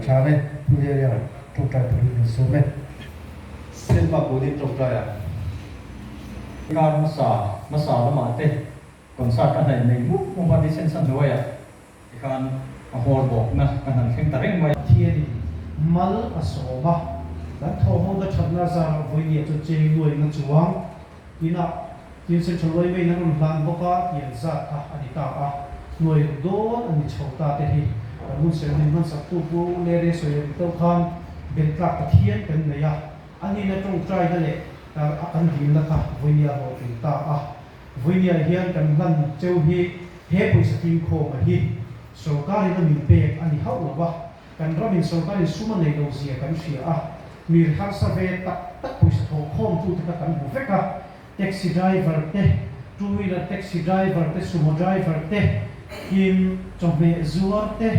Tha e, Pu Lialia tawngtai turin min sawm e. Selma Kawlin tawngtai a. Kar hmasa hmasa lamah te concert a hnaih nei mup mup a ni sensa hnuaiah tikhan a hawr bawkna kan han thleng ta reng mai. Pathianin mal a sawm a, kan thawhhawna thatna zarah vawinia chu cheng nuaina chuang inah Tin Central Yma in an rawn hlan bawk a tih an zat kha a ni ta a, hnuai ruk dawn a ni chho ta te hi kan hun serh min hmansak tu Pu Lere sawi ang teuh khan bentlak Pathian kan nei a, a nihna tawngtaina leh a kan dilna kha vawinia a hlawhtling ta a. Vawinia hian kan hlan cheu hi he pawisa tlingkhawma hi sorkarin a min pek a ni hauh lo va, kan ramin sorkarin sum a nei lo zia kan hria a, mi harsa ve tak tak pawisa thawhkhawmtute kha kan hmu vek a. Taxi driver te, two wheeler taxi driver te, sumo driver te, tin chawhmeh zuar te,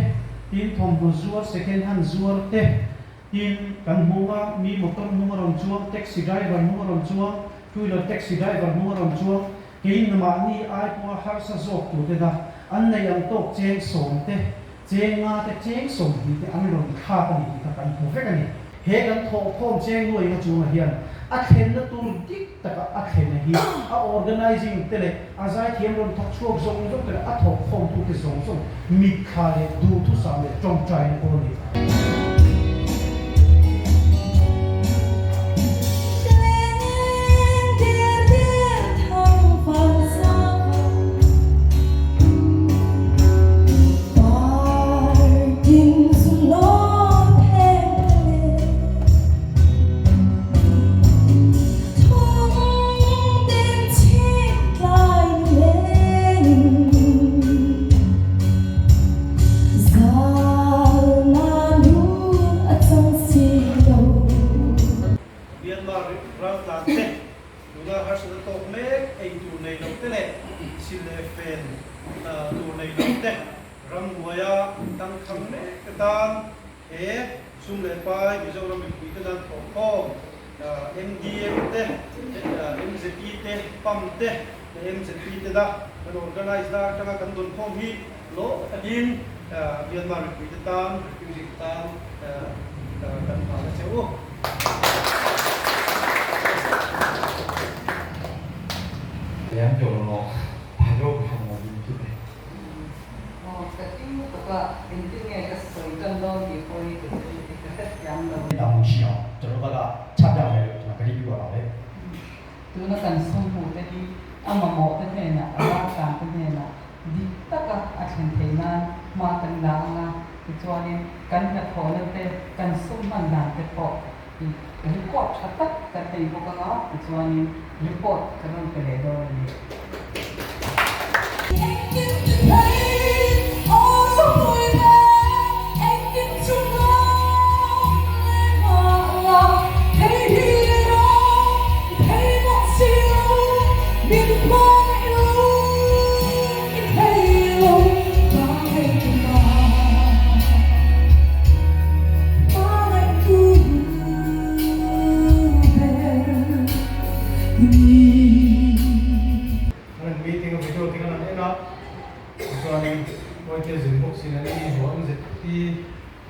tin thawmhnaw zuar second hand zuar te, tin kan hmunga mi motor hnung a rawn chuang, taxi driver hnung a rawn chuang, two wheeler taxi driver hnung a rawn chuang, kei mahni ai pawha harsa zawk tur te na an neih ang tawk cheng sawm te, Cheng nga te cheng 20 te an rawn thlak a ni tih kha kan hmu vek a ni. He kan thawhkhawm cheng nuainga chungah hian a thlenna tur dik taka a thlenna hi a organising te leh a zaithiam rawn thawk chhuak zawng zawng te leh a thawhkhawmtute zawng zawng mitthla leh duhthusam leh tawngtaina pawh a ni. Myanmar raltlan te tuna harsatna tawk mek ei tur nei lo te leh sil leh fen tur nei lo te ramhnuaia tangkhang mek te tan he sum leh pai Mizoram mipui te nan thawhkhawm MDM te, MZE te, pam te leh MZP te da kan organize na atanga kan dawn khawm hi lawm takin Myanmar mipui te tan, refugee te tan kan hman a che u. Tuna kan sumhmuhte hi a mamawhte hnenah, a raltlante hnenah dik taka a thlen theih nan hma kan la ang a, tichuanin kan hnathawhna te, kan sum hman dan te pawh record tha tak kan nei bawk ang a, tichuanin report kan rawn pe leh dawn a ni. An han meeting a video te kan han en a, tichuanin Mawite zin bawk sin an ni haw MZP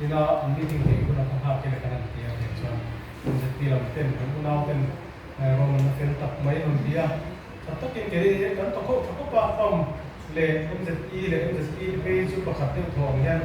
ina an meeting theih hunah ka nghak ila kan han ti a, tiang chuan MZP lam ten kan unau ten Roman a fel tak mai an rawn ti a, tha takin kei hi kan thaw khauh tha khawp a, pump leh MZE leh MZP te phei chu pakhat deuh thaw ang hian.